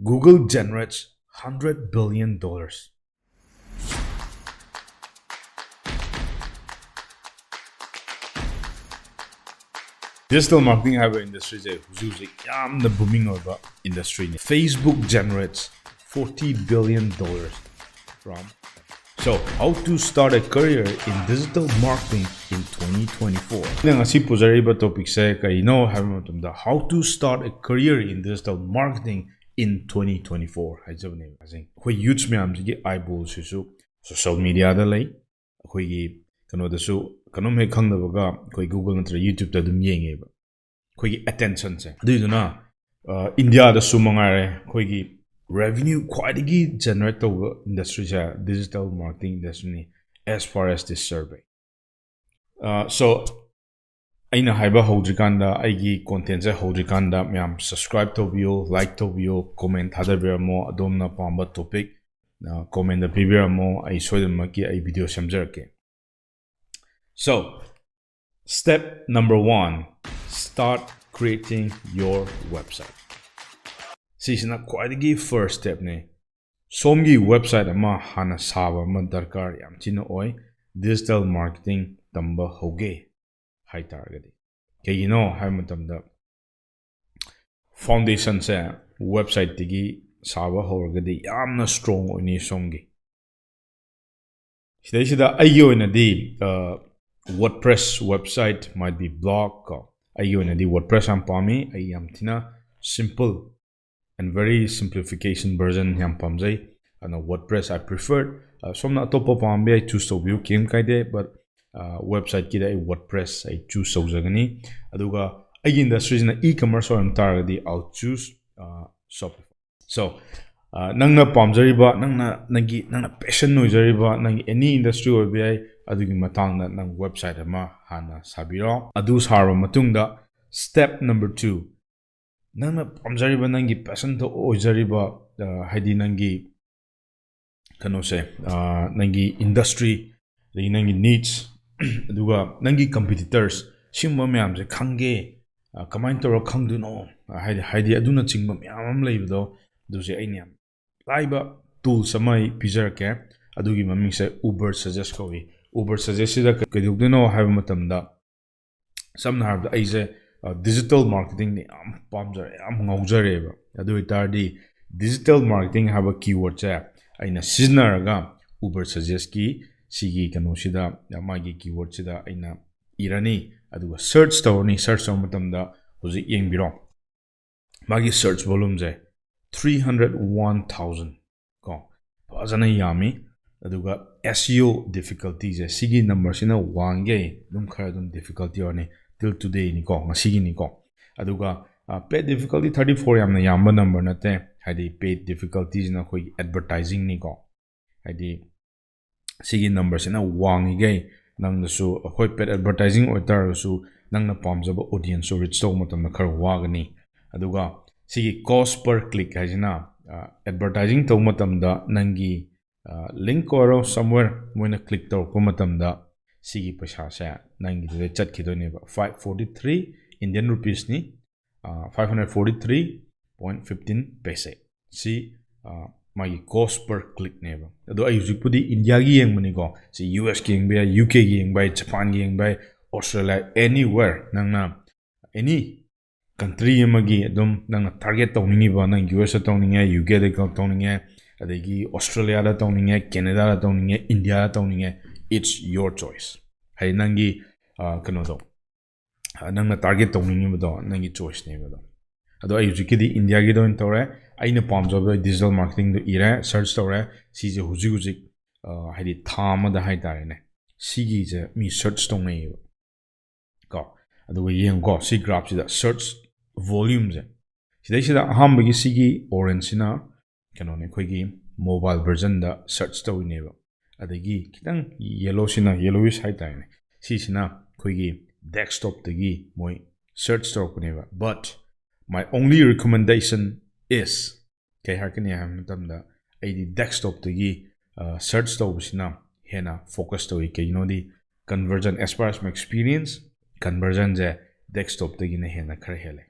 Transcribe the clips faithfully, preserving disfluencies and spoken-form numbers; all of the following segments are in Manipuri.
Google generates hundred billion dollars. Digital marketing ꯍꯥꯏꯕ industry ꯁꯦ ꯍꯧꯖꯤꯛ ꯍꯧꯖꯤꯛ ꯌꯥꯝꯅ booming ꯑꯣꯏꯕ industry ꯅꯤ꯫ Facebook generates forty billion dollars from. So, how to start a career in digital marketing in twenty twenty-four? ꯑꯩꯅ ꯉꯁꯤ ꯄꯨꯖꯔꯤꯕ topic ꯁꯦ ꯀꯔꯤꯅꯣ ꯍꯥꯏꯕ ꯃꯇꯝꯗ, how to start a career in digital marketing in twenty twenty-four ꯍꯥꯏꯖꯕꯅꯦꯕ꯫ ꯑꯩꯈꯣꯏ youths ꯃꯌꯥꯝꯁꯤꯒꯤ eyeball ꯁꯤꯁꯨ social media ꯗ ꯂꯩ꯫ ꯑꯩꯈꯣꯏꯒꯤ ꯀꯩꯅꯣꯗꯁꯨ ꯀꯩꯅꯣꯝ ꯍꯦꯛ ꯈꯪꯗꯕꯒ ꯑꯩꯈꯣꯏ Google ꯅꯠꯇ꯭ꯔꯒ YouTube ꯇ ꯑꯗꯨꯝ ꯌꯦꯡꯉꯦꯕ꯫ ꯑꯩꯈꯣꯏꯒꯤ attention ꯁꯦ꯫ ꯑꯗꯨꯏꯗꯨꯅ, ꯑ, India ꯗꯁꯨ ꯃꯉꯥꯏꯔꯦ, ꯑꯩꯈꯣꯏꯒꯤ revenue ꯈ꯭ꯋꯥꯏꯗꯒꯤ generate ꯇꯧꯕ industry ꯁꯦ digital marketing industry ꯅꯤ, as far as this survey. ꯑ, so, ꯑꯩꯅ ꯍꯥꯏꯕ ꯍꯧꯗ꯭ꯔꯤꯀꯥꯟꯗ, ꯑꯩꯒꯤ content ꯁꯦ ꯍꯧꯗ꯭ꯔꯤꯀꯥꯟꯗ, ꯃꯌꯥꯝ subscribe ꯇꯧꯕꯤꯌꯨ, like ꯇꯧꯕꯤꯌꯨ, comment ꯊꯥꯗꯕꯤꯔꯝꯃꯣ, ꯑꯗꯣꯝꯅ ꯄꯥꯝꯕ topic, ꯑ, comment ꯇ ꯄꯤꯕꯤꯔꯝꯃꯣ, ꯑꯩ ꯁꯣꯏꯗꯅꯃꯛꯀꯤ ꯑꯩ video ꯁꯦꯝꯖꯔꯛꯀꯦ꯫ So, step number one, start creating your website. ꯁꯤꯁꯤꯅ ꯈ꯭ꯋꯥꯏꯗꯒꯤ first step ꯅꯤ꯫ ꯁꯣꯝꯒꯤ website ꯑꯃ ꯍꯥꯟꯅ ꯁꯥꯕ ꯑꯃ ꯗꯔꯀꯥꯔ ꯌꯥꯝ ꯊꯤꯅ ꯑꯣꯏ, digital marketing ꯇꯝꯕ ꯍꯧꯒꯦ ꯍꯥꯏꯇꯥꯔꯒꯗꯤ꯫ ꯀꯩꯒꯤꯅꯣ ꯍꯥꯏꯕ ꯃꯇꯝꯗ, foundation ꯁꯦ website ꯇꯒꯤ ꯁꯥꯕ ꯍꯧꯔꯒꯗꯤ ꯌꯥꯝꯅ strong ꯑꯣꯏꯅꯤ ꯁꯣꯝꯒꯤ꯫ ꯁꯤꯗꯩꯁꯤꯗ ꯑꯩꯒꯤ ꯑꯣꯏꯅꯗꯤ, ꯑ, WordPress website, might be blog ꯀꯣ꯫ ꯑꯩꯒꯤ ꯑꯣꯏꯅꯗꯤ WordPress ꯌꯥꯝ ꯄꯥꯝꯃꯤ꯫ ꯑꯩ ꯌꯥꯝ ꯊꯤꯅ simple and very simplification version ꯌꯥꯝ ꯄꯥꯝꯖꯩ꯫ ꯑꯗꯨꯅ WordPress I preferred. ꯑ, ꯁꯣꯝꯅ ꯑꯇꯣꯞꯄ ꯄꯥꯝꯕ ꯌꯥꯏ, choose ꯇꯧꯕꯤꯌꯨ, ꯀꯩꯝ ꯀꯥꯏꯗꯦ, but, ꯑ, website ꯀꯤꯗ ꯑꯩ WordPress ꯑꯩ choose ꯇꯧꯖꯒꯅꯤ꯫ ꯑꯗꯨꯒ ꯑꯩꯒꯤ industry ꯁꯤꯅ e-commerce ꯑꯣꯏꯔꯝ ꯇꯥꯔꯒꯗꯤ, I'll choose, ꯑ, Shopify. So, ꯑ, ꯅꯪꯅ ꯄꯥꯝꯖꯔꯤꯕ, ꯅꯪꯅ, ꯅꯪꯒꯤ, ꯅꯪꯅ passion ꯑꯣꯏꯖꯔꯤꯕ, ꯅꯪꯒꯤ any industry ꯑꯣꯏꯕ ꯌꯥꯏ, ꯑꯗꯨꯒꯤ ꯃꯇꯥꯡꯗ ꯅꯪ website ꯑꯃ ꯍꯥꯟꯅ ꯁꯥꯕꯤꯔꯣ꯫ ꯑꯗꯨ ꯁꯥꯔꯕ ꯃꯇꯨꯡꯗ, step number two, ꯅꯪꯅ ꯄꯥꯝꯖꯔꯤꯕ, ꯅꯪꯒꯤ passion ꯇ ꯑꯣꯏꯖꯔꯤꯕ, ꯑ, ꯍꯥꯏꯗꯤ ꯅꯪꯒꯤ ꯀꯩꯅꯣꯁꯦ, ꯑ, ꯅꯪꯒꯤ industry, ꯑꯗꯒꯤ ꯅꯪꯒꯤ niche, ꯑꯗꯨꯒ ꯅꯪꯒꯤ competitors, ꯁꯤꯒꯨꯝꯕ ꯃꯌꯥꯝꯁꯦ ꯈꯪꯒꯦ, ꯑ, ꯀꯃꯥꯏꯅ ꯇꯧꯔ ꯈꯪꯗꯣꯏꯅꯣ? ꯑ, ꯍꯥꯏꯗꯤ, ꯍꯥꯏꯗꯤ ꯑꯗꯨꯅꯆꯤꯡꯕ ꯃꯌꯥꯝ ꯑꯃ ꯂꯩꯕꯗꯣ, ꯑꯗꯨꯁꯦ ꯑꯩꯅ ꯌꯥꯝ ꯂꯥꯏꯕ tools ꯑꯃ ꯑꯩ ꯄꯤꯖꯔꯛꯀꯦ꯫ ꯑꯗꯨꯒꯤ ꯃꯃꯤꯡꯁꯦ Uber Suggest ꯀꯧꯏ꯫ Uber Suggest ꯁꯤꯗ ꯀꯩꯗꯧꯗꯣꯏꯅꯣ ꯍꯥꯏꯕ ꯃꯇꯝꯗ, ꯁꯝꯅ ꯍꯥꯏꯔꯕꯗ ꯑꯩꯁꯦ digital marketing ꯅ ꯌꯥꯝ ꯄꯥꯝꯖꯔꯦ, ꯌꯥꯝ ꯉꯥꯎꯖꯔꯦꯕ꯫ ꯑꯗꯨ ꯑꯣꯏꯇꯥꯔꯗꯤ digital marketing ꯍꯥꯏꯕ keyword ꯁꯦ ꯑꯩꯅ ꯁꯤꯖꯤꯟꯅꯔꯒ Uber Suggest ꯀꯤ ꯁꯤꯒꯤ ꯀꯩꯅꯣꯁꯤꯗ, ꯃꯥꯒꯤ keyword ꯁꯤꯗ ꯑꯩꯅ ꯏꯔꯅꯤ, ꯑꯗꯨꯒ search ꯇꯧꯔꯅꯤ꯫ Search ꯇꯧꯕ ꯃꯇꯝꯗ ꯍꯧꯖꯤꯛ ꯌꯦꯡꯕꯤꯔꯣ, ꯃꯥꯒꯤ search volume ꯁꯦ three hundred one thousand ꯀꯣ, ꯐꯖꯅ ꯌꯥꯝꯃꯤ꯫ ꯑꯗꯨꯒ S E O difficulty ꯁꯦ, ꯁꯤꯒꯤ number ꯁꯤꯅ ꯋꯥꯡꯒꯩ ꯑꯗꯨꯝ ꯈꯔ ꯑꯗꯨꯝ difficulty ꯑꯣꯏꯔꯅꯤ, till today ꯅꯤꯀꯣ, ꯉꯁꯤꯒꯤꯅꯤꯀꯣ꯫ ꯑꯗꯨꯒ paid difficulty thirty four ꯌꯥꯝꯅ ꯌꯥꯝꯕ number ꯅꯠꯇꯦ, ꯍꯥꯏꯗꯤ paid difficulty ꯁꯤꯅ ꯑꯩꯈꯣꯏꯒꯤ advertising ꯅꯤꯀꯣ꯫ ꯍꯥꯏꯗꯤ ꯁꯤꯒꯤ number ꯁꯤꯅ ꯋꯥꯡꯉꯤꯈꯩ ꯅꯪꯅꯁꯨ, ꯑꯩꯈꯣꯏ paid advertising ꯑꯣꯏꯇꯥꯔꯒꯁꯨ, ꯅꯪꯅ ꯄꯥꯝꯖꯕ audience ꯁꯨ reach ꯇꯧꯕ ꯃꯇꯝꯗ ꯈꯔ ꯋꯥꯒꯅꯤ꯫ ꯑꯗꯨꯒ ꯁꯤꯒꯤ cost per click ꯍꯥꯏꯁꯤꯅ, advertising ꯇꯧꯕ ꯃꯇꯝꯗ ꯅꯪꯒꯤ link ꯑꯣꯏꯔꯣ somewhere ꯃꯣꯏꯅ click ꯇꯧꯔꯛꯄ ꯃꯇꯝꯗ ꯁꯤꯒꯤ ꯄꯩꯁꯥꯁꯦ ꯅꯪꯒꯤꯗꯨꯗ ꯆꯠꯈꯤꯗꯣꯏꯅꯦꯕ꯫ Five forty three Indian rupees ꯅꯤ, five hundred forty three point fifteen paise꯫ ꯁꯤ ꯃꯥꯒꯤ cost per click ꯅꯦꯕ꯫ ꯑꯗꯣ ꯑꯩ ꯍꯧꯖꯤꯛꯄꯨꯗꯤ India ꯒꯤ ꯌꯦꯡꯕꯅꯤꯀꯣ꯫ ꯁꯤ U S ꯀꯤ ꯌꯦꯡꯕ ꯌꯥꯏ, U K ꯒꯤ ꯌꯦꯡꯕ ꯌꯥꯏ, Japan ꯒꯤ ꯌꯦꯡꯕ ꯌꯥꯏ, Australia, anywhere ꯅꯪꯅ any country ꯑꯃꯒꯤ ꯑꯗꯨꯝ ꯅꯪꯅ target ꯇꯧꯅꯤꯡꯉꯤꯕ, ꯅꯪ U S ꯇ ꯇꯧꯅꯤꯡꯉꯦ, U K ꯗ ꯇꯧꯅꯤꯡꯉꯦ, ꯑꯗꯒꯤ Australia ꯗ ꯇꯧꯅꯤꯡꯉꯦ, Canada ꯗ ꯇꯧꯅꯤꯡꯉꯦ, India ꯗ ꯇꯧꯅꯤꯡꯉꯦ, it's your choice꯫ ꯍꯥꯏꯗꯤ ꯅꯪꯒꯤ ꯀꯩꯅꯣꯗꯣ, ꯅꯪꯅ target ꯇꯧꯅꯤꯡꯉꯤꯕꯗꯣ ꯅꯪꯒꯤ choice ꯅꯦꯕ ꯑꯗꯣ꯫ ꯑꯗꯣ ꯑꯩ ꯍꯧꯖꯤꯛꯀꯤꯗꯤ India ꯒꯤꯗ ꯑꯣꯏꯅ ꯇꯧꯔꯦ꯫ ꯑꯩꯅ ꯄꯥꯝꯖꯕ digital marketing ꯗꯣ ꯏꯔꯦ, search ꯇꯧꯔꯦ꯫ ꯁꯤꯁꯦ ꯍꯧꯖꯤꯛ ꯍꯧꯖꯤꯛ ꯍꯥꯏꯗꯤ ꯊꯥ ꯑꯃꯗ ꯍꯥꯏꯇꯥꯔꯦꯅꯦ, ꯁꯤꯒꯤꯁꯦ ꯃꯤ search ꯇꯧꯅꯩꯌꯦꯕ ꯀꯣ꯫ ꯑꯗꯨꯒ ꯌꯦꯡꯉꯨꯀꯣ, ꯁꯤ graph ꯁꯤꯗ search volume ꯁꯦ, ꯁꯤꯗꯩꯁꯤꯗ ꯑꯍꯥꯟꯕꯒꯤ ꯁꯤꯒꯤ orange ꯁꯤꯅ ꯀꯩꯅꯣꯅꯦ, ꯑꯩꯈꯣꯏꯒꯤ mobile version ꯗ search ꯇꯧꯔꯤꯅꯦꯕ꯫ ꯑꯗꯒꯤ ꯈꯤꯇꯪ yellow ꯁꯤꯅ, yellowish ꯍꯥꯏꯇꯥꯔꯦꯅꯦ, ꯁꯤꯁꯤꯅ ꯑꯩꯈꯣꯏꯒꯤ desktop ꯇꯒꯤ ꯃꯣꯏ search ꯇꯧꯔꯛꯄꯅꯦꯕ꯫ But my only recommendation is, ꯀꯩ ꯍꯥꯏꯔꯛꯀꯅꯤ ꯍꯥꯏꯕ ꯃꯇꯝꯗ, ꯑꯩꯗꯤ desktop ꯇꯒꯤ search ꯇꯧꯕꯁꯤꯅ ꯍꯦꯟꯅ focus ꯇꯧꯏ꯫ ꯀꯩꯒꯤꯅꯣꯗꯤ conversion, as per as my experience, conversion say desktop ꯇꯒꯤꯅ ꯍꯦꯟꯅ ꯈꯔ ꯍꯦꯜꯂꯦ꯫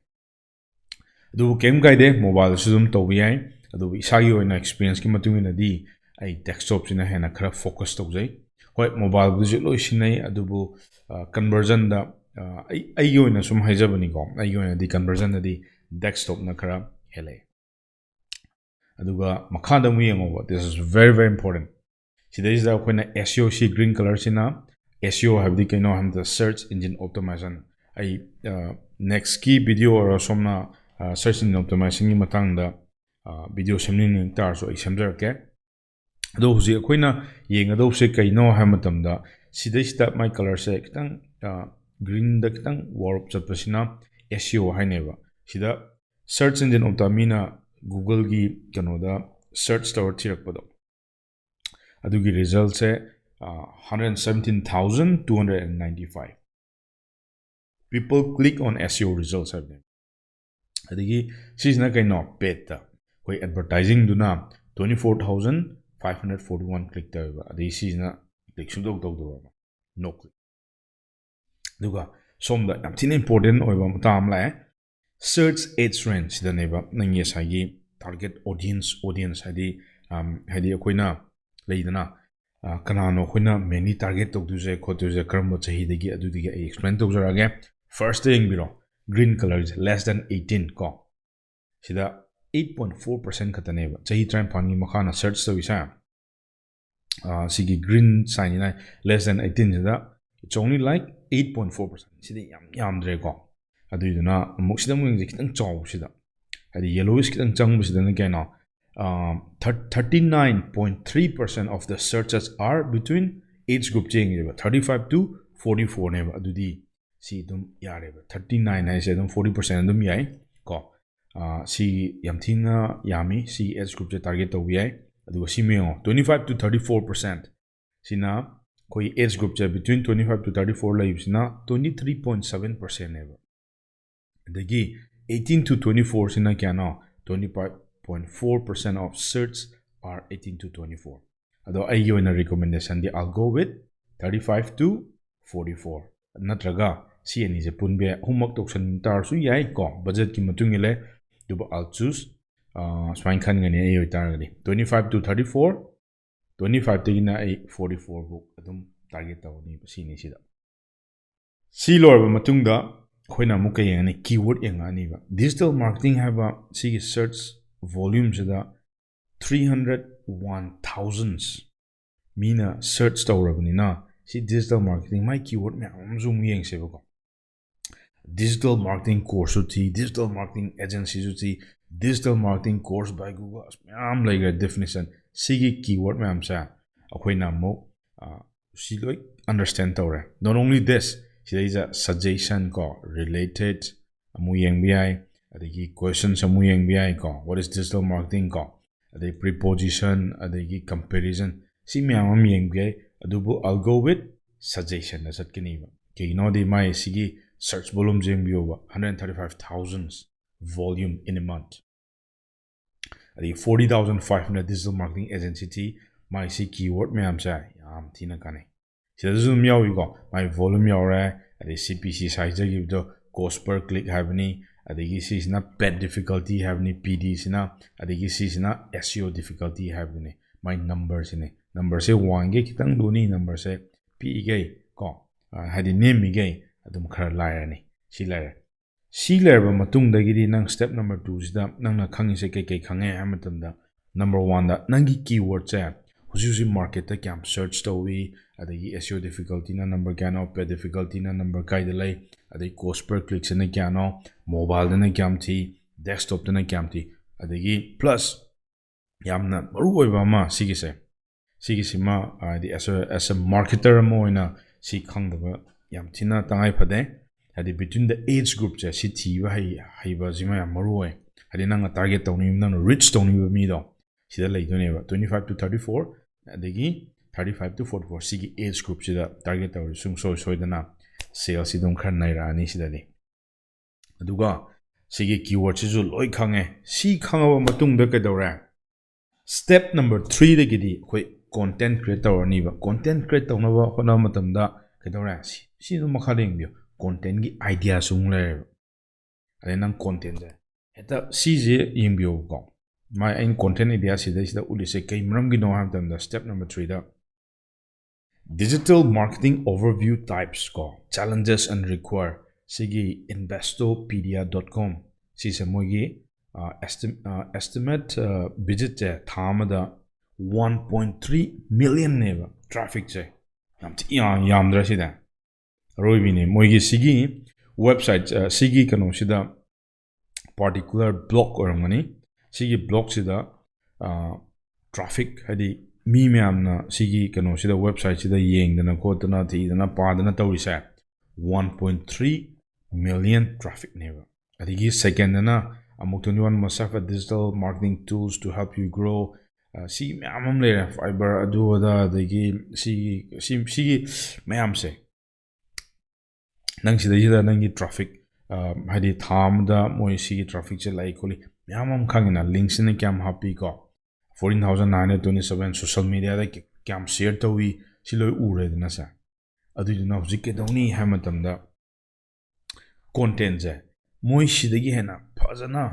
ꯑꯗꯨꯕꯨ ꯀꯩꯝ ꯀꯥꯏꯗꯦ, mobileꯗꯁꯨ ꯑꯗꯨꯝ ꯇꯧꯕ ꯌꯥꯏ꯫ ꯑꯗꯨꯕꯨ ꯏꯁꯥꯒꯤ ꯑꯣꯏꯅ experienceꯀꯤ ꯃꯇꯨꯡ ꯏꯟꯅꯗꯤ ꯑꯩ desktopꯁꯤꯅ ꯍꯦꯟꯅ ꯈꯔ focus ꯇꯧꯖꯩ꯫ ꯍꯣꯏ, mobileꯕꯨꯗꯤꯁꯨ ꯂꯣꯏ ꯁꯤꯖꯤꯟꯅꯩ, ꯑꯗꯨꯕꯨ conversionꯗ ꯑꯩ ꯑꯩꯒꯤ ꯑꯣꯏꯅ ꯁꯨꯝ ꯍꯥꯏꯖꯕꯅꯤꯀꯣ, ꯑꯩꯒꯤ ꯑꯣꯏꯅꯗꯤ conversionꯗꯗꯤ desktopꯅ ꯈꯔ ꯍꯦꯜꯂꯛꯑꯦ꯫ ꯑꯗꯨꯒ ꯃꯈꯥꯗ ꯑꯃꯨꯛ ꯌꯦꯡꯉꯣꯕ, this is very very important꯫ ꯁꯤꯗꯩꯁꯤꯗ ꯑꯩꯈꯣꯏꯅ SEO, ꯁꯤ green colorꯁꯤꯅ SEO ꯍꯥꯏꯕꯗꯤ ꯀꯩꯅꯣ ꯍꯥꯏꯕꯗ search engine optimization꯫ ꯑꯩ nextꯀꯤ video ꯑꯣꯏꯔꯣ ꯁꯣꯝꯅ search engine optimizationꯒꯤ ꯃꯇꯥꯡꯗ video ꯁꯦꯝꯅꯤꯡꯅꯤꯡ ꯇꯥꯔꯁꯨ ꯑꯩ ꯁꯦꯝꯖꯔꯛꯀꯦ꯫ ꯑꯗꯣ ꯍꯧꯖꯤꯛ ꯑꯩꯈꯣꯏꯅ ꯌꯦꯡꯒꯗꯧꯕꯁꯦ ꯀꯩꯅꯣ ꯍꯥꯏꯕ ꯃꯇꯝꯗ, ꯁꯤꯗꯩꯁꯤꯗ ꯃꯥꯏ colorꯁꯦ ꯈꯤꯇꯪ greenꯗ ꯈꯤꯇꯪ warp ꯆꯠꯄꯁꯤꯅ SEO ꯍꯥꯏꯅꯦꯕ꯫ ꯁꯤꯗ search engine optimizationꯅ Googleꯒꯤ ꯀꯩꯅꯣꯗ search ꯇꯧꯔ ꯊꯤꯔꯛꯄꯗꯣ, ꯑꯗꯨꯒꯤ resultꯁꯦ hundred seventeen thousand two hundred ninety five people click on SEO results ꯍꯥꯏꯕꯅꯦ꯫ ꯑꯗꯒꯤ ꯁꯤꯁꯤꯅ ꯀꯩꯅꯣ, paidꯇ ꯑꯩꯈꯣꯏ advertisingꯗꯨꯅ twenty four thousand five hundred forty one click ꯇꯧꯋꯦꯕ꯫ ꯑꯗꯒꯤ ꯁꯤꯁꯤꯅ click ꯁꯨꯡꯇꯧ ꯇꯧꯗꯕ ꯑꯃ, no click꯫ ꯑꯗꯨꯒ ꯁꯣꯝꯗ ꯌꯥꯝ ꯊꯤꯅ important ꯑꯣꯏꯕ ꯃꯇꯥꯡ ꯑꯃ ꯂꯥꯛꯑꯦ꯫ Search ads range ꯁꯤꯗꯅꯦꯕ ꯅꯪꯒꯤ ꯉꯁꯥꯏꯒꯤ target audience, audience ꯍꯥꯏꯗꯤ ꯍꯥꯏꯗꯤ ꯑꯩꯈꯣꯏꯅ ꯂꯩꯗꯅ, ꯀꯅꯥꯅꯣ ꯑꯩꯈꯣꯏꯅ mainly target ꯇꯧꯗꯣꯏꯁꯦ ꯈꯣꯠꯇꯣꯏꯁꯦ, ꯀꯔꯝꯕ ꯆꯍꯤꯗꯒꯤ, ꯑꯗꯨꯗꯒꯤ ꯑꯩ explain ꯇꯧꯖꯔꯛꯑꯒꯦ꯫ Firstꯇ ꯌꯦꯡꯕꯤꯔꯣ, green colorꯁꯦ, less than eighteen ꯀꯣ꯫ ꯁꯤꯗ eight point four percent ꯈꯛꯇꯅꯦꯕ ꯆꯍꯤ ꯇꯔꯥꯅꯤꯄꯥꯟꯒꯤ ꯃꯈꯥꯅ search ꯇꯧꯔꯤꯁꯦ꯫ ꯁꯤꯒꯤ green signꯁꯤꯅ less than eighteenꯁꯤꯗ it's only like eight point four percent꯫ ꯁꯤꯗꯤ ꯌꯥꯝ ꯌꯥꯝꯗ꯭ꯔꯦꯀꯣ꯫ ꯑꯗꯨꯏꯗꯨꯅ ꯑꯃꯨꯛ ꯁꯤꯗ ꯑꯃꯨꯛ ꯌꯦꯡꯁꯦ, ꯈꯤꯇꯪ ꯆꯥꯎꯕꯁꯤꯗ, ꯍꯥꯏꯗꯤ yellowish ꯈꯤꯇꯪ ꯆꯪꯕꯁꯤꯗꯅ ꯀꯩꯅꯣ, thirty nine point three percent of the searches are between age group ꯁꯦ ꯌꯦꯡꯉꯦꯕ, thirty five to forty fourꯅꯦꯕ꯫ ꯑꯗꯨꯗꯤ ꯁꯤ ꯑꯗꯨꯝ ꯌꯥꯔꯦꯕ, thirty nine ꯍꯥꯏꯁꯦ ꯑꯗꯨꯝ forty percent ꯑꯗꯨꯝ ꯌꯥꯏ ꯀꯣ꯫ ꯁꯤ ꯌꯥꯝ ꯊꯤꯅ ꯌꯥꯝꯃꯤ, ꯁꯤ age groupꯁꯦ target ꯇꯧꯕ ꯌꯥꯏ꯫ ꯑꯗꯨꯒ ꯁꯤ ꯌꯦꯡꯉꯣ, twenty five to thirty four percent ꯁꯤꯅ ꯑꯩꯈꯣꯏ age groupꯁꯦ, between twenty five to thirty four ꯂꯩꯕꯁꯤꯅ twenty three point seven percentꯅꯦꯕ꯫ ꯑꯗꯒꯤ eighteen to twenty fourꯁꯤꯅ ꯀꯌꯥꯅꯣ? Twenty five point four percent of search are eighteen to twenty four꯫ ꯑꯗꯣ ꯑꯩꯒꯤ ꯑꯣꯏꯅ recommendationꯗꯤ I'll go with thirty five to forty four, ꯅꯠꯇ꯭ꯔꯒ ꯁꯤ ꯑꯅꯤꯁꯦ ꯄꯨꯟꯕ ꯌꯥꯏ꯫ ꯑꯍꯨꯝꯃꯛ ꯇꯧꯁꯟ ꯇꯥꯔꯁꯨ ꯌꯥꯏ ꯀꯣ, budgetꯀꯤ ꯃꯇꯨꯡ ꯏꯜꯂꯦ꯫ ꯑꯗꯨꯕꯨ I'll choose, ꯑ, ꯁꯨꯃꯥꯏꯅ ꯈꯟꯒꯅꯤ ꯑꯩ ꯑꯣꯏꯇꯥꯔꯒꯗꯤ, twenty five to thirty four, twenty five ꯇꯒꯤꯅ ꯑꯩ forty four ꯐꯥꯎ ꯑꯗꯨꯝ target ꯇꯧꯔꯅꯤꯕ ꯁꯤꯅꯤ ꯁꯤꯗ꯫ ꯁꯤ ꯂꯣꯏꯔꯕ ꯃꯇꯨꯡꯗ ꯑꯩꯈꯣꯏꯅ ꯑꯃꯨꯛꯀ ꯌꯦꯡꯉꯅꯤ, keyword ꯌꯦꯡꯉꯛꯑꯅꯤꯕ꯫ Digital marketing ꯍꯥꯏꯕ ꯁꯤꯒꯤ search volume ꯁꯤꯗ three hundred one thousands ꯃꯤꯅ search ꯇꯧꯔꯕꯅꯤꯅ, ꯁꯤ digital marketing ꯃꯥꯏ keyword ꯃꯌꯥꯝ ꯑꯃꯁꯨ ꯑꯃꯨꯛ ꯌꯦꯡꯁꯦꯕꯀꯣ꯫ Digital marketing course ꯁꯨ ꯊꯤ, digital marketing agency ꯁꯨ ꯊꯤ, digital marketing course by Google, ꯑꯁ, ꯃꯌꯥꯝ ꯂꯩꯈ꯭ꯔꯦ definition꯫ ꯁꯤꯒꯤ keyword ꯃꯌꯥꯝꯁꯦ ꯑꯩꯈꯣꯏꯅ ꯑꯃꯨꯛ, ꯑ, ꯁꯤ ꯂꯣꯏ understand ꯇꯧꯔꯦ꯫ Not only this, ꯁꯤꯗꯩꯁꯤꯗ suggestion ꯀꯣ, related ꯑꯃꯨꯛ ꯌꯦꯡꯕ ꯌꯥꯏ, ꯑꯗꯒꯤ questions ꯑꯃꯨꯛ ꯌꯦꯡꯕ ꯌꯥꯏ ꯀꯣ, what is digital marketing ꯀꯣ, ꯑꯗꯩ preposition, ꯑꯗꯒꯤ comparison, ꯁꯤ ꯃꯌꯥꯝ ꯑꯃ ꯌꯦꯡꯕ ꯌꯥꯏ꯫ ꯑꯗꯨꯕꯨ I'll go with suggestion ꯗ ꯆꯠꯀꯅꯤꯕ꯫ ꯀꯩꯒꯤꯅꯣꯗꯤ ꯃꯥꯏ ꯁꯤꯒꯤ search volume say ꯌꯦꯡꯕꯤꯌꯣꯕ, hundred thirty five thousand volume in a month꯫ ꯑꯗꯒꯤ forty thousand five hundred digital marketing agency ꯊꯤ, ꯃꯥꯏ ꯁꯤ keyword ꯃꯌꯥꯝꯁꯦ ꯌꯥꯝ ꯊꯤꯅ ꯀꯥꯟꯅꯩ꯫ ꯁꯤꯗꯁꯨ ꯑꯗꯨꯝ ꯌꯥꯎꯏꯀꯣ, ꯃꯥꯏ volume ꯌꯥꯎꯔꯦ, ꯑꯗꯩ C P C ꯉꯁꯥꯏ ꯍꯥꯏꯖꯈꯤꯕꯗꯣ, cost per click ꯍꯥꯏꯕꯅꯤ, ꯑꯗꯒꯤ ꯁꯤꯁꯤꯅ paid difficulty ꯍꯥꯏꯕꯅꯤ, P D ꯁꯤꯅ, ꯑꯗꯒꯤ ꯁꯤꯁꯤꯅ S E O difficulty ꯍꯥꯏꯕꯗꯨꯅꯤ, ꯃꯥꯏ number ꯁꯤꯅꯤ꯫ Number ꯁꯦ ꯋꯥꯡꯉꯤꯒꯩ ꯈꯤꯇꯪ ꯂꯨꯅꯤ, number ꯁꯦ ꯄꯤꯛꯏꯒꯩ ꯀꯣ, ꯑ, ꯍꯥꯏꯗꯤ ꯅꯦꯝꯃꯤꯒꯩ ꯑꯗꯨꯝ ꯈꯔ ꯂꯥꯏꯔꯅꯤ꯫ ꯁꯤ ꯂꯩꯔꯦ꯫ ꯁꯤ ꯂꯩꯔꯕ ꯃꯇꯨꯡꯗꯒꯤꯗꯤ ꯅꯪ step number two ꯁꯤꯗ ꯅꯪꯅ ꯈꯪꯉꯤꯁꯦ ꯀꯩꯀꯩ ꯈꯪꯉꯦ ꯍꯥꯏꯕ ꯃꯇꯝꯗ, number one ꯗ ꯅꯪꯒꯤ keyword ꯁꯦ ꯍꯧꯖꯤꯛ ꯍꯧꯖꯤꯛ market ꯇ ꯀꯌꯥꯝ search ꯇꯧꯏ, ꯑꯗꯒꯤ S E O difficulty ꯅ number ꯀꯌꯥꯅꯣ, paid difficulty ꯅ number ꯀꯥꯏꯗ ꯂꯩ, ꯑꯗꯩ cost per click ꯁꯤꯅ ꯀꯌꯥꯅꯣ, mobile ꯗꯅ ꯀꯌꯥꯝ ꯊꯤ, desktop ꯇꯅ ꯀꯌꯥꯝ ꯊꯤ, ꯑꯗꯒꯤ plus ꯌꯥꯝꯅ ꯃꯔꯨ ꯑꯣꯏꯕ ꯑꯃ ꯁꯤꯒꯤꯁꯦ, ꯁꯤꯒꯤꯁꯤꯃ ꯍꯥꯏꯗꯤ as a, as a marketer ꯑꯃ ꯑꯣꯏꯅ ꯁꯤ ꯈꯪꯗꯕ ꯌꯥꯝ ꯊꯤꯅ ꯇꯉꯥꯏ ꯐꯗꯦ꯫ ꯍꯥꯏꯗꯤ between the age group ꯁꯦ ꯁꯤ ꯊꯤꯕ ꯍꯩ-, ꯍꯩꯕꯁꯤꯃ ꯌꯥꯝ ꯃꯔꯨ ꯑꯣꯏ꯫ ꯍꯥꯏꯗꯤ ꯅꯪꯅ target ꯇꯧꯅꯤꯡꯕ, ꯅꯪꯅ reach ꯇꯧꯅꯤꯡꯕ ꯃꯤꯗꯣ ꯁꯤꯗ ꯂꯩꯗꯣꯏꯅꯦꯕ, twenty five to thirty four, ꯑꯗꯒꯤ thirty five to forty four, ꯁꯤꯒꯤ age group ꯁꯤꯗ target ꯇꯧꯔꯗꯤ ꯁꯨꯡꯁꯣꯏ ꯁꯣꯏꯗꯅ sales ꯁꯤ ꯑꯗꯨꯝ ꯈꯔ ꯅꯩꯔꯛꯑꯅꯤ ꯁꯤꯗꯗꯤ꯫ ꯑꯗꯨꯒ ꯁꯤꯒꯤ keyword ꯁꯤꯁꯨ ꯂꯣꯏ ꯈꯪꯉꯦ꯫ ꯁꯤ ꯈꯪꯉꯕ ꯃꯇꯨꯡꯗ ꯀꯩꯗꯧꯔꯦ? Step number three ꯗꯒꯤꯗꯤ ꯑꯩꯈꯣꯏ content create ꯇꯧꯔꯅꯤꯕ꯫ Content create ꯇꯧꯅꯕ ꯍꯣꯠꯅꯕ ꯃꯇꯝꯗ ꯀꯩꯗꯧꯔꯦ? ꯁꯤ, ꯁꯤ ꯑꯗꯨꯝ ꯃꯈꯥꯗ ꯌꯦꯡꯕꯤꯌꯨ꯫ Content ꯀꯤ idea ꯁꯨ ꯑꯃꯨꯛ ꯂꯩꯔꯦꯕ꯫ ꯑꯗꯩ ꯅꯪ content ꯁꯦ ꯍꯦꯛꯇ ꯁꯤꯁꯦ ꯌꯦꯡꯕꯤꯌꯣꯕꯀꯣ꯫ ꯃꯥꯏ ꯑꯩꯅ content idea ꯁꯤꯗꯩꯁꯤꯗ ꯎꯠꯂꯤꯁꯦ ꯀꯩ ꯃꯔꯝꯒꯤꯅꯣ ꯍꯥꯏꯕ ꯃꯇꯝꯗ, step number three ꯗ digital marketing overview types ꯀꯣ, challenges and require, ꯁꯤꯒꯤ investopedia dot com, ꯁꯤꯁꯦ ꯃꯣꯏꯒꯤ estimate visit ꯁꯦ ꯊꯥ ꯑꯃꯗ one point three million ꯅꯦꯕ traffic ꯁꯦ꯫ ꯌꯥꯝ ꯊꯤ ꯌꯥꯝ ꯌꯥꯝꯗ꯭ꯔꯥ ꯁꯤꯗ? ꯑꯔꯣꯏꯕꯤꯅꯦ꯫ ꯃꯣꯏꯒꯤ ꯁꯤꯒꯤ website, ꯁꯤꯒꯤ ꯀꯩꯅꯣꯁꯤꯗ, particular blog ꯑꯣꯏꯔꯝꯒꯅꯤ꯫ ꯁꯤꯒꯤ blog ꯁꯤꯗ traffic, ꯍꯥꯏꯗꯤ ꯃꯤ ꯃꯌꯥꯝꯅ ꯁꯤꯒꯤ ꯀꯩꯅꯣꯁꯤꯗ, website ꯁꯤꯗ ꯌꯦꯡꯗꯅ ꯈꯣꯠꯇꯅ ꯊꯤꯗꯅ ꯄꯥꯗꯅ ꯇꯧꯔꯤꯁꯦ one point three million traffic ꯅꯦꯕ꯫ ꯑꯗꯒꯤ second ꯗꯅ ꯑꯃꯨꯛ twenty one must have a digital marketing tools to help you grow꯫ ꯁꯤ ꯃꯌꯥꯝ ꯑꯃ ꯂꯩꯔꯦ, Fiverr, ꯑꯗꯨ ꯑꯗꯥ, ꯑꯗꯒꯤ ꯁꯤꯒꯤ ꯁꯤ ꯁꯤꯒꯤ ꯃꯌꯥꯝꯁꯦ꯫ ꯅꯪ ꯁꯤꯗꯩꯁꯤꯗ ꯅꯪꯒꯤ traffic, ꯍꯥꯏꯗꯤ ꯊꯥ ꯑꯃꯗ ꯃꯣꯏ ꯁꯤꯒꯤ traffic ꯁꯦ ꯂꯥꯛꯏ ꯈꯣꯠꯂꯤ ꯃꯌꯥꯝ ꯑꯃ ꯈꯪꯉꯤꯅ, link ꯁꯤꯅ ꯀꯌꯥꯝ ꯍꯥꯞꯄꯤ ꯀꯣ, fourteen thousand nine hundred twenty seven, social media ꯗ ꯀꯌꯥꯝ share ꯇꯧꯏ, ꯁꯤ ꯂꯣꯏ ꯎꯔꯦꯗꯅ ꯁꯦ꯫ ꯑꯗꯨꯏꯗꯨꯅ ꯍꯧꯖꯤꯛ ꯀꯩꯗꯧꯅꯤ ꯍꯥꯏꯕ ꯃꯇꯝꯗ, content ꯁꯦ ꯃꯣꯏ ꯁꯤꯗꯒꯤ ꯍꯦꯟꯅ ꯐꯖꯅ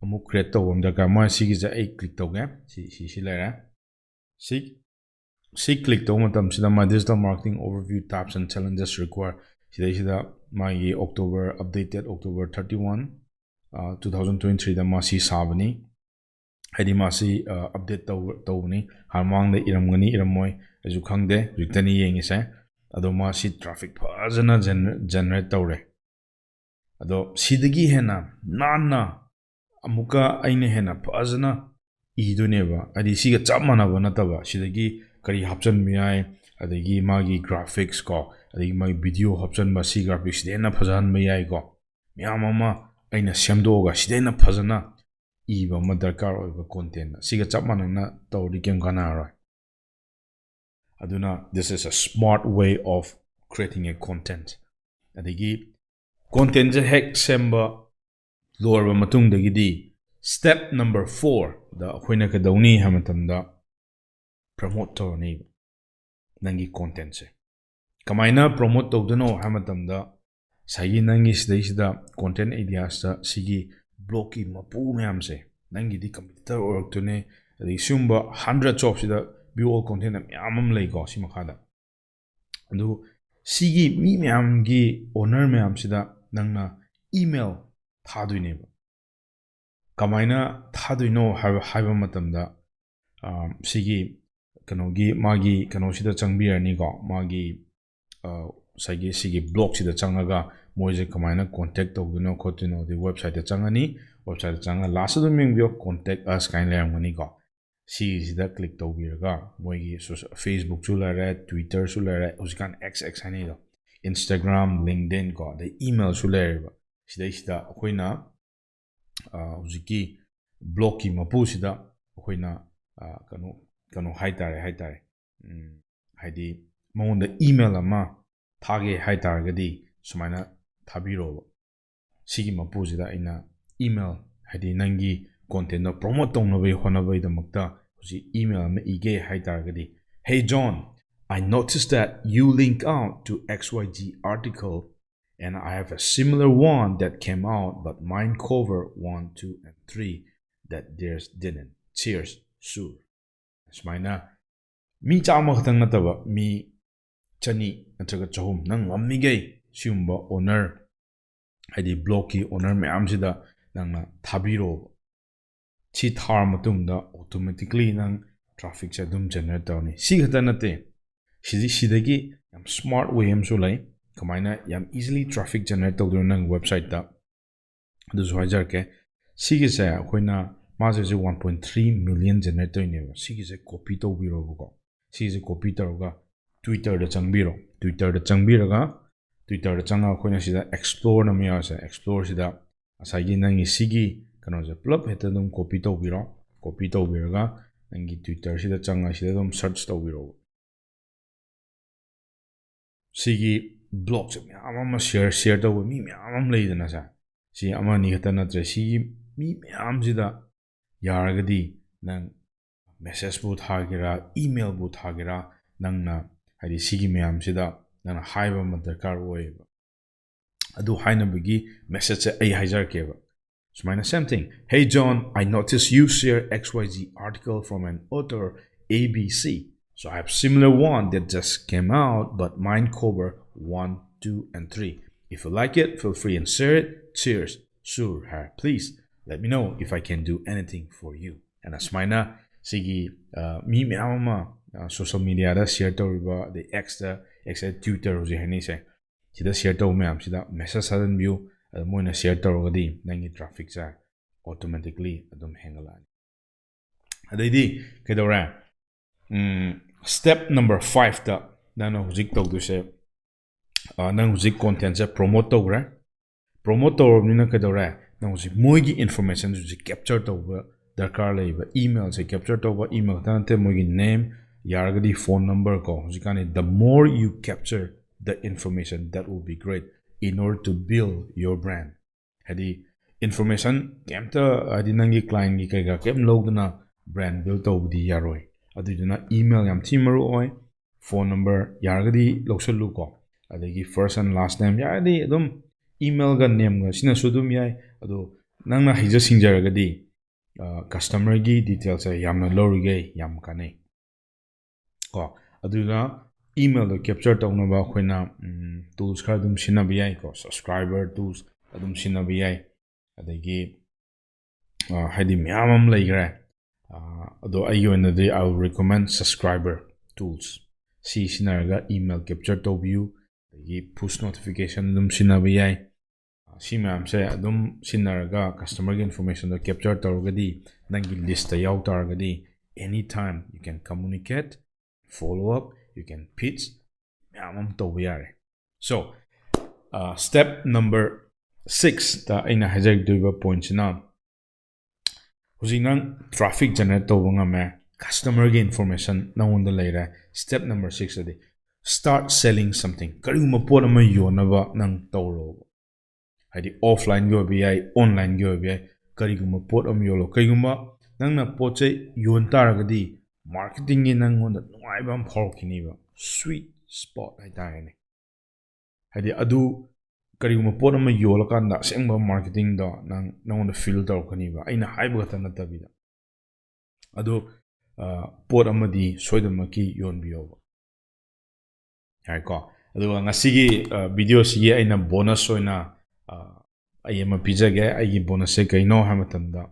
ꯑꯃꯨꯛ create ꯇꯧꯕ ꯑꯃ ꯗꯔꯀꯥꯔ꯫ ꯃꯣꯏ ꯁꯤꯒꯤꯁꯦ ꯑꯩ click ꯇꯧꯒꯦ꯫ ꯁꯤ ꯁꯤ ꯁꯤ ꯂꯩꯔꯦ꯫ ꯁꯤ ꯁꯤ click ꯇꯧꯕ ꯃꯇꯝꯁꯤꯗ, my digital marketing overview types and challenges require, ꯁꯤꯗꯩꯁꯤꯗ ꯃꯥꯒꯤ October, updated October thirty one, two thousand twenty three ꯗ ꯃꯥ ꯁꯤ ꯁꯥꯕꯅꯤ꯫ ꯍꯥꯏꯗꯤ ꯃꯥꯁꯤ update ꯇꯧꯕꯅꯤ꯫ ꯍꯥꯟꯅ ꯃꯃꯥꯡꯗ ꯏꯔꯝꯒꯅꯤ ꯏꯔꯝꯃꯣꯏ ꯑꯩꯁꯨ ꯈꯪꯗꯦ, ꯍꯧꯖꯤꯛꯇꯅꯤ ꯌꯦꯡꯉꯤꯁꯦ꯫ ꯑꯗꯣ ꯃꯥꯁꯤ traffic ꯐꯖꯅ generate ꯇꯧꯔꯦ꯫ ꯑꯗꯣ ꯁꯤꯗꯒꯤ ꯍꯦꯟꯅ ꯅꯥꯟꯅ ꯑꯃꯨꯛꯀ ꯑꯩꯅ ꯍꯦꯟꯅ ꯐꯖꯅ ꯏꯗꯣꯏꯅꯦꯕ꯫ ꯍꯥꯏꯗꯤ ꯁꯤꯒ ꯆꯞ ꯃꯥꯟꯅꯕ ꯅꯠꯇꯕ, ꯁꯤꯗꯒꯤ ꯀꯔꯤ ꯍꯥꯞꯆꯤꯟꯕ ꯌꯥꯏ, ꯑꯗꯒꯤ ꯃꯥꯒꯤ graphics ꯀꯣ, ꯑꯗꯒꯤ ꯃꯥꯒꯤ video ꯍꯥꯞꯆꯤꯟꯕ, ꯁꯤ graphics ꯁꯤꯗ ꯍꯦꯟꯅ ꯐꯖꯍꯟꯕ ꯌꯥꯏꯀꯣ꯫ ꯃꯌꯥꯝ ꯑꯃ ꯑꯩꯅ ꯁꯦꯝꯗꯣꯛꯑꯒ ꯁꯤꯗ ꯍꯦꯟꯅ ꯐꯖꯅ ꯏꯕ ꯑꯃ ꯗꯔꯀꯥꯔ ꯑꯣꯏꯕ content꯫ ꯁꯤꯒ ꯆꯞ ꯃꯥꯟꯅꯅ ꯇꯧꯔꯗꯤ ꯀꯩꯝ ꯀꯥꯟꯅꯔꯔꯣꯏ꯫ ꯑꯗꯨꯅ this is a smart way of creating a content꯫ ꯑꯗꯒꯤ content ꯁꯦ ꯍꯦꯛ ꯁꯦꯝꯕ ꯂꯣꯏꯔꯕ ꯃꯇꯨꯡꯗꯒꯤꯗꯤ step number four ꯗ ꯑꯩꯈꯣꯏꯅ ꯀꯩꯗꯧꯅꯤ ꯍꯥꯏꯕ ꯃꯇꯝꯗ, promote ꯇꯧꯔꯅꯤ ꯅꯪꯒꯤ content ꯁꯦ꯫ ꯀꯃꯥꯏꯅ promote ꯇꯧꯗꯣꯏꯅꯣ ꯍꯥꯏꯕ ꯃꯇꯝꯗ, ꯉꯁꯥꯏꯒꯤ ꯅꯪꯒꯤ ꯁꯤꯗꯩꯁꯤꯗ content ideas ꯇ ꯁꯤꯒꯤ blogꯀꯤ ꯃꯄꯨ ꯃꯌꯥꯝꯁꯦ, ꯅꯪꯒꯤꯗꯤ competitor ꯑꯣꯏꯔꯛꯇꯣꯏꯅꯦ꯫ ꯑꯗꯒꯤ ꯁꯤꯒꯨꯝꯕ hundred shopꯁꯤꯗ view all content ꯃꯌꯥꯝ ꯑꯃ ꯂꯩꯀꯣ ꯁꯤ ꯃꯈꯥꯗ꯫ ꯑꯗꯨ ꯁꯤꯒꯤ ꯃꯤ ꯃꯌꯥꯝꯒꯤ owner ꯃꯌꯥꯝꯁꯤꯗ ꯅꯪꯅ email ꯊꯥꯗꯣꯏꯅꯦꯕ꯫ ꯀꯃꯥꯏꯅ ꯊꯥꯗꯣꯏꯅꯣ ꯍꯥꯏꯕ ꯍꯥꯏꯕ ꯃꯇꯝꯗ, ꯑ, ꯁꯤꯒꯤ ꯀꯩꯅꯣꯒꯤ ꯃꯥꯒꯤ ꯀꯩꯅꯣꯁꯤꯗ ꯆꯪꯕꯤꯔꯅꯤꯀꯣ꯫ ꯃꯥꯒꯤ, ꯑ, ꯉꯁꯥꯏꯒꯤ ꯁꯤꯒꯤ blogꯁꯤꯗ ꯆꯪꯉꯒ ꯃꯣꯏꯁꯦ ꯀꯃꯥꯏꯅ contact ꯇꯧꯗꯣꯏꯅꯣ ꯈꯣꯠꯇꯣꯏꯅꯣ, ꯑꯗꯩ websiteꯇ ꯆꯪꯉꯅꯤ꯫ Websiteꯇ ꯆꯪꯉꯒ last ꯑꯗꯨꯝ ꯌꯦꯡꯕꯤꯌꯣ, contact us ꯀꯥꯏꯅ ꯂꯩꯔꯝꯒꯅꯤꯀꯣ꯫ ꯁꯤꯒꯤꯁꯤꯗ click ꯇꯧꯕꯤꯔꯒ ꯃꯣꯏꯒꯤ social, Facebookꯁꯨ ꯂꯩꯔꯦ, Twitterꯁꯨ ꯂꯩꯔꯦ, ꯍꯧꯖꯤꯛꯀꯥꯟ X, X ꯍꯥꯏꯅꯩꯗꯣ, Instagram, LinkedIn ꯀꯣ, ꯑꯗꯩ emailꯁꯨ ꯂꯩꯔꯦꯕ꯫ ꯁꯤꯗꯩꯁꯤꯗ ꯑꯩꯈꯣꯏꯅ, ꯑ, ꯍꯧꯖꯤꯛꯀꯤ blogꯀꯤ ꯃꯄꯨꯁꯤꯗ ꯑꯩꯈꯣꯏꯅ, ꯑ, ꯀꯩꯅꯣ, ꯀꯩꯅꯣ ꯍꯥꯏꯇꯥꯔꯦ, ꯍꯥꯏꯇꯥꯔꯦ꯫ ꯎꯝ, ꯍꯥꯏꯗꯤ ꯃꯉꯣꯟꯗ email ꯑꯃ ꯊꯥꯒꯦ ꯍꯥꯏꯇꯥꯔꯒꯗꯤ ꯁꯨꯃꯥꯏꯅ ꯊꯥꯕꯤꯔꯣꯕ꯫ ꯁꯤꯒꯤ ꯃꯄꯨꯁꯤꯗ ꯑꯩꯅ email, ꯍꯥꯏꯗꯤ ꯅꯪꯒꯤ contentꯗꯣ promote ꯇꯧꯅꯕꯒꯤ ꯍꯣꯠꯅꯕꯒꯤꯗꯃꯛꯇ ꯍꯧꯖꯤꯛ email ꯑꯃ ꯏꯒꯦ ꯍꯥꯏꯇꯥꯔꯒꯗꯤ, "Hey John, I noticed that you link out to X Y Z article and I have a similar one that came out, but mine cover one, two, and three that theirs didn't. Cheers, Sur." ꯁꯨꯃꯥꯏꯅ ꯃꯤ ꯆꯥꯝꯃ ꯈꯛꯇꯪ ꯅꯠꯇꯕ, ꯃꯤ ꯆꯅꯤ ꯅꯠꯇ꯭ꯔꯒ ꯆꯍꯨꯝ, ꯅꯪ ꯉꯝꯃꯤꯈꯩ ꯁꯤꯒꯨꯝꯕ owner, ꯍꯥꯏꯗꯤ blogꯀꯤ owner ꯃꯌꯥꯝꯁꯤꯗ ꯅꯪꯅ ꯊꯥꯕꯤꯔꯣꯕ꯫ ꯁꯤ ꯊꯥꯔ ꯃꯇꯨꯡꯗ automatically ꯅꯪ trafficꯁꯦ ꯑꯗꯨꯝ generate ꯇꯧꯔꯅꯤ꯫ ꯁꯤ ꯈꯛꯇ ꯅꯠꯇꯦ, ꯁꯤꯗꯤ, ꯁꯤꯗꯒꯤ ꯌꯥꯝ smart way ꯑꯃꯁꯨ ꯂꯩ, ꯀꯃꯥꯏꯅ ꯌꯥꯝ easily traffic generate ꯇꯧꯗꯣꯏꯅꯣ ꯅꯪ websiteꯇ, ꯑꯗꯨꯁꯨ ꯍꯥꯏꯖꯔꯛꯀꯦ꯫ ꯁꯤꯒꯤꯁꯦ ꯑꯩꯈꯣꯏꯅ, ꯃꯥꯁꯦ ꯍꯧꯖꯤꯛ one point three million generate ꯇꯧꯔꯤꯅꯦꯕ꯫ ꯁꯤꯒꯤꯁꯦ copy ꯇꯧꯕꯤꯔꯣꯕꯀꯣ꯫ ꯁꯤꯒꯤꯁꯦ copy ꯇꯧꯔꯒ Twitterꯗ ꯆꯪꯕꯤꯔꯣ꯫ Twitterꯗ ꯆꯪꯕꯤꯔꯒ, Twitterꯗ ꯆꯪꯉꯒ ꯑꯩꯈꯣꯏꯅ ꯁꯤꯗ explore ꯑꯃ ꯌꯥꯎꯔꯁꯦ꯫ Exploreꯁꯤꯗ ꯉꯁꯥꯏꯒꯤ ꯅꯪꯒꯤ ꯁꯤꯒꯤ ꯀꯩꯅꯣꯁꯦ ꯄꯨꯂꯞ ꯍꯦꯛꯇ ꯑꯗꯨꯝ copy ꯇꯧꯕꯤꯔꯣ꯫ Copy ꯇꯧꯕꯤꯔꯒ ꯅꯪꯒꯤ Twitterꯁꯤꯗ ꯆꯪꯉꯒ ꯁꯤꯗ ꯑꯗꯨꯝ search ꯇꯧꯕꯤꯔꯣ꯫ ꯁꯤꯒꯤ blogꯁꯦ ꯃꯌꯥꯝ ꯑꯃ share, share ꯇꯧꯕ ꯃꯤ ꯃꯌꯥꯝ ꯑꯃ ꯂꯩꯗꯅ ꯁꯦ꯫ ꯁꯤ ꯑꯃ ꯑꯅꯤ ꯈꯛꯇ ꯅꯠꯇ꯭ꯔꯦ, ꯁꯤꯒꯤ ꯃꯤ ꯃꯌꯥꯝꯁꯤꯗ ꯌꯥꯔꯒꯗꯤ ꯅꯪ messageꯄꯨ ꯊꯥꯒꯦꯔꯥ, emailꯕꯨ ꯊꯥꯒꯦꯔꯥ, ꯅꯪꯅ, ꯍꯥꯏꯗꯤ ꯁꯤꯒꯤ ꯃꯌꯥꯝꯁꯤꯗ ꯅꯪꯅ ꯍꯥꯏꯕ ꯑꯃ ꯗꯔꯀꯥꯔ ꯑꯣꯏꯌꯦꯕ꯫ ꯑꯗꯨ ꯍꯥꯏꯅꯕꯒꯤ messageꯁꯦ ꯑꯩ ꯍꯥꯏꯖꯔꯛꯀꯦꯕ꯫ ꯁꯨꯃꯥꯏꯅ same thing. "Hey John, I noticed you share X Y Z article from an author A B C. So I have similar one that just came out, but mine cover one, two, and three. If you like it, feel free and share it. Cheers." "Sure, high, "please let me know if I can do anything for you." ꯑꯅ ꯁꯨꯃꯥꯏꯅ ꯁꯤꯒꯤ ꯑ, ꯃꯤ ꯃꯌꯥꯝ ꯑꯃ ꯁꯣꯁꯤꯌꯦꯜ ꯃꯦꯗꯤꯌꯥꯗ ꯁꯤꯌꯔ ꯇꯧꯔꯤꯕ, ꯑꯗꯩ X ꯇ, X ꯇ Twitter ꯍꯧꯖꯤꯛ ꯍꯥꯏꯅꯩꯁꯦ, ꯁꯤꯗ ꯁꯤꯌꯔ ꯇꯧꯕ ꯃꯌꯥꯝꯁꯤꯗ ꯃꯦꯁꯦꯖ ꯊꯥꯖꯤꯟꯕꯤꯌꯨ꯫ ꯑꯗ ꯃꯣꯏꯅ ꯁꯤꯌꯔ ꯇꯧꯔꯒꯗꯤ ꯅꯪꯒꯤ ꯇ꯭ꯔꯥꯐꯤꯛꯁꯦ ꯑꯣꯇꯣꯃꯦꯇꯤꯛꯂꯤ ꯑꯗꯨꯝ ꯍꯦꯟꯒꯠꯂꯛꯑꯅꯤ꯫ ꯑꯗꯩꯗꯤ ꯀꯩꯗꯧꯔꯦ? ꯁ꯭ꯇꯦꯞ ꯅꯝꯕꯔ ꯐꯥꯏꯚꯇ ꯅꯪꯅ ꯍꯧꯖꯤꯛ ꯇꯧꯗꯣꯏꯁꯦ, ꯑ, ꯅꯪ ꯍꯧꯖꯤꯛ ꯀꯣꯟꯇꯦꯟꯁꯦ ꯄ꯭ꯔꯣꯃꯣꯠ ꯇꯧꯈ꯭ꯔꯦ꯫ ꯄ꯭ꯔꯣꯃꯣꯠ ꯇꯧꯔꯕꯅꯤꯅ ꯀꯩꯗꯧꯔꯦ? ꯅꯪ ꯍꯧꯖꯤꯛ ꯃꯣꯏꯒꯤ ꯏꯟꯐꯣꯔꯃꯦꯁꯟꯁꯦ ꯍꯧꯖꯤꯛ ꯀꯦꯞꯆꯔ ꯇꯧꯕ ꯗꯔꯀꯥꯔ ꯂꯩꯕ꯫ ꯏꯃꯦꯜꯁꯦ ꯀꯦꯞꯆꯔ ꯇꯧꯕ, ꯏꯃꯦꯜ ꯈꯛꯇ ꯅꯠꯇꯦ, ꯃꯣꯏꯒꯤ ꯅꯦꯝ, ꯌꯥꯔꯒꯗꯤ ꯐꯣꯟ ꯅꯝꯕꯔ ꯀꯣ꯫ ꯍꯧꯖꯤꯛꯀꯥꯟꯗꯤ the more you capture the information, that will be great in order to build your brand. ꯍꯥꯏꯗꯤ ꯏꯟꯐꯣꯔꯃꯦꯁꯟ ꯀꯩꯝꯇ, ꯍꯥꯏꯗꯤ ꯅꯪꯒꯤ ꯀ꯭ꯂꯥꯏꯟꯒꯤ ꯀꯩꯀꯥ ꯀꯩꯝ ꯂꯧꯗꯅ ꯕ꯭ꯔꯥꯟ ꯕꯤꯜ ꯇꯧꯕꯗꯤ ꯌꯥꯔꯣꯏ꯫ ꯑꯗꯨꯏꯗꯨꯅ ꯏꯃꯦꯜ ꯌꯥꯝ ꯊꯤ ꯃꯔꯨ ꯑꯣꯏ꯫ ꯐꯣꯟ ꯅꯝꯕꯔ ꯌꯥꯔꯒꯗꯤ ꯂꯧꯁꯜꯂꯨꯀꯣ꯫ ꯑꯗꯒꯤ first and last name ꯌꯥꯔꯗꯤ ꯑꯗꯨꯝ ꯏꯃꯦꯜꯒ ꯅꯦꯝꯒ ꯁꯤꯅꯁꯨ ꯑꯗꯨꯝ ꯌꯥꯏ꯫ ꯑꯗꯣ ꯅꯪꯅ ꯍꯩꯖ ꯁꯤꯡꯖꯔꯒꯗꯤ ꯀꯁꯇꯃꯔꯒꯤ ꯗꯤꯇꯦꯜꯁꯁꯦ ꯌꯥꯝꯅ ꯂꯧꯔꯤꯈꯩ ꯌꯥꯝ ꯀꯥꯟꯅꯩ ꯀꯣ꯫ ꯑꯗꯨꯒ ꯏꯃꯦꯜꯗꯣ ꯀꯦꯞꯆꯔ ꯇꯧꯅꯕ ꯑꯩꯈꯣꯏꯅ ꯇꯨꯜꯁ ꯈꯔ ꯑꯗꯨꯝ ꯁꯤꯖꯤꯟꯅꯕ ꯌꯥꯏꯀꯣ꯫ ꯁꯕꯁꯀ꯭ꯔꯥꯏꯕꯔ ꯇꯨꯜꯁ ꯑꯗꯨꯝ ꯁꯤꯖꯤꯟꯅꯕ ꯌꯥꯏ꯫ ꯑꯗꯒꯤ ꯑ, ꯍꯥꯏꯗꯤ ꯃꯌꯥꯝ ꯑꯃ ꯂꯩꯈ꯭ꯔꯦ꯫ ꯑ, ꯑꯗꯣ ꯑꯩꯒꯤ ꯑꯣꯏꯅꯗꯤ I will recommend subscriber tools꯫ ꯁꯤ ꯁꯤꯖꯤꯟꯅꯔꯒ ꯏꯃꯦꯜ ꯀꯦꯞꯆꯔ ꯇꯧꯕꯤꯌꯨ꯫ ꯑꯗꯒꯤ ꯄꯨꯁ ꯅꯣꯇꯤꯐꯤꯀꯦꯁꯟ ꯑꯗꯨꯝ ꯁꯤꯖꯤꯟꯅꯕ ꯌꯥꯏ꯫ ꯁꯤ ꯃꯌꯥꯝꯁꯦ ꯑꯗꯨꯝ ꯁꯤꯖꯤꯟꯅꯔꯒ ꯀꯁꯇꯃꯔꯒꯤ ꯏꯟꯐꯣꯔꯃꯦꯁꯟꯗꯣ ꯀꯦꯞꯆꯔ ꯇꯧꯔꯒꯗꯤ ꯅꯪꯒꯤ ꯂꯤꯁꯇ ꯌꯥꯎ ꯇꯥꯔꯒꯗꯤ anytime you can communicate, follow up, you can pitch, ꯃꯌꯥꯝ ꯑꯃ ꯇꯧꯕ ꯌꯥꯔꯦ꯫ So, step number sixꯇ ꯑꯩꯅ ꯍꯥꯏꯖꯔꯛꯇꯣꯏꯕ ꯄꯣꯏꯟꯠꯁꯤꯅ, ꯍꯧꯖꯤꯛ ꯅꯪ ꯇ꯭ꯔꯥꯐꯤꯛ ꯖꯦꯅꯦꯔꯦꯠ ꯇꯧꯕ ꯉꯝꯃꯦ, ꯀꯁꯇꯃꯔꯒꯤ ꯏꯟꯐꯣꯔꯃꯦꯁꯟ ꯅꯪꯉꯣꯟꯗ ꯂꯩꯔꯦ꯫ Step number sixꯇꯗꯤ start selling something꯫ ꯀꯔꯤꯒꯨꯝꯕ ꯄꯣꯠ ꯑꯃ ꯌꯣꯟꯅꯕ ꯅꯪ ꯇꯧꯔꯣꯕ꯫ ꯍꯥꯏꯗꯤ ꯑꯣꯐꯂꯥꯏꯟꯒꯤ ꯑꯣꯏꯕ ꯌꯥꯏ, ꯑꯣꯟꯂꯥꯏꯟꯒꯤ ꯑꯣꯏꯕ ꯌꯥꯏ, ꯀꯔꯤꯒꯨꯝꯕ ꯄꯣꯠ ꯑꯃ ꯌꯣꯜꯂꯣ꯫ ꯀꯔꯤꯒꯨꯝꯕ ꯅꯪꯅ ꯄꯣꯠ ꯆꯩ ꯌꯣꯟ ꯇꯥꯔꯒꯗꯤ ꯃꯥꯔꯀꯦꯇꯤꯡꯒꯤ ꯅꯪꯉꯣꯟꯗ ꯅꯨꯡꯉꯥꯏꯕ ꯑꯃ ꯐꯥꯎꯔꯛꯈꯤꯅꯦꯕ, sweet spot ꯍꯥꯏꯇꯥꯔꯦꯅꯦ꯫ ꯍꯥꯏꯗꯤ ꯑꯗꯨ ꯀꯔꯤꯒꯨꯝꯕ ꯄꯣꯠ ꯑꯃ ꯌꯣꯜꯂꯀꯥꯟꯗ ꯑꯁꯦꯡꯕ marketing ꯗꯣ ꯅꯪ, ꯅꯪꯉꯣꯟꯗ feel ꯇꯧꯔꯛꯀꯅꯤꯕ, ꯑꯩꯅ ꯍꯥꯏꯕ ꯈꯛꯇ ꯅꯠꯇꯕꯤꯗ꯫ ꯑꯗꯣ, ꯑ, ꯄꯣꯠ ꯑꯃꯗꯤ ꯁꯣꯏꯗꯅꯃꯛꯀꯤ ꯌꯣꯟꯕꯤꯌꯣꯕ꯫ ꯌꯥꯏꯀꯣ? ꯑꯗꯨꯒ ꯉꯁꯤꯒꯤ, ꯑ, video ꯁꯤꯒꯤ ꯑꯩꯅ bonus ꯑꯣꯏꯅ, ꯑ, ꯑꯩ ꯑꯃ ꯄꯤꯖꯒꯦ꯫ ꯑꯩꯒꯤ bonus ꯁꯦ ꯀꯩꯅꯣ ꯍꯥꯏꯕ ꯃꯇꯝꯗ,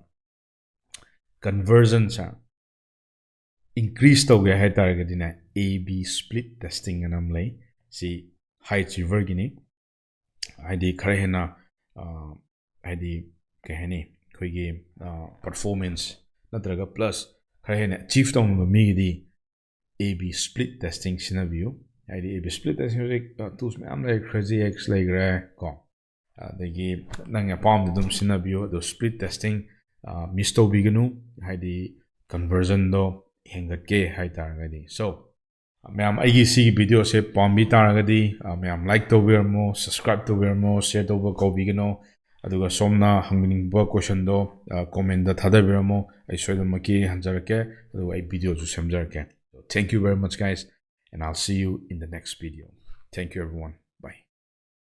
conversion ꯁꯦ increase ꯇꯧꯒꯦ ꯍꯥꯏ ꯇꯥꯔꯒꯗꯤꯅꯦ, A B split testing ꯑꯅ ꯑꯃ ꯂꯩ꯫ ꯁꯤ High Achiever ꯒꯤꯅꯤ꯫ ꯍꯥꯏꯗꯤ ꯈꯔ ꯍꯦꯟꯅ, ꯑ, ꯍꯥꯏꯗꯤ ꯀꯩ ꯍꯥꯏꯅꯤ, ꯑꯩꯈꯣꯏꯒꯤ, ꯑ, performance ꯅꯠꯇ꯭ꯔꯒ plus ꯈꯔ ꯍꯦꯟꯅ achieve ꯇꯧꯅꯤꯡꯕ ꯃꯤꯒꯤꯗꯤ A B split testing ꯁꯤꯖꯤꯟꯅꯕꯤꯌꯨ꯫ ꯍꯥꯏꯗꯤ A B split testing ꯍꯧꯖꯤꯛ, ꯑ, tools ꯃꯌꯥꯝ ꯂꯩꯈ꯭ꯔꯦ, Crazy X ꯂꯩꯈ꯭ꯔꯦ ꯀꯣ, ꯑꯗꯒꯤ ꯅꯪꯒꯤ ꯑꯄꯥꯝꯕꯗ ꯑꯗꯨꯝ ꯁꯤꯖꯤꯟꯅꯕꯤꯌꯨ꯫ ꯑꯗꯣ split testing, ꯑ, miss ꯇꯧꯕꯤꯒꯅꯨ, ꯍꯥꯏꯗꯤ conversion ꯗꯣ ꯍꯦꯟꯒꯠꯀꯦ ꯍꯥꯏ ꯇꯥꯔꯒꯗꯤ꯫ So, ꯃꯌꯥꯝ ꯑꯩꯒꯤ ꯁꯤꯒꯤ video ꯁꯦ ꯄꯥꯝꯕꯤ ꯇꯥꯔꯒꯗꯤ, ꯑ, ꯃꯌꯥꯝ like ꯇꯧꯕꯤꯔꯝꯃꯣ, subscribe ꯇꯧꯕꯤꯔꯝꯃꯣ, share ꯇꯧꯕ ꯀꯥꯎꯕꯤꯒꯅꯣ꯫ ꯑꯗꯨꯒ ꯁꯣꯝꯅ ꯍꯪꯕꯤꯅꯤꯡꯕ question ꯗꯣ, ꯑ, comment ꯇ ꯊꯥꯗꯕꯤꯔꯝꯃꯣ, ꯑꯩ ꯁꯣꯏꯗꯅꯃꯛꯀꯤ ꯍꯟꯖꯔꯛꯀꯦ, ꯑꯗꯨꯒ ꯑꯩ video ꯁꯨ ꯁꯦꯝꯖꯔꯛꯀꯦ꯫ Thank you very much, guys, and I'll see you in the next video. Thank you, everyone.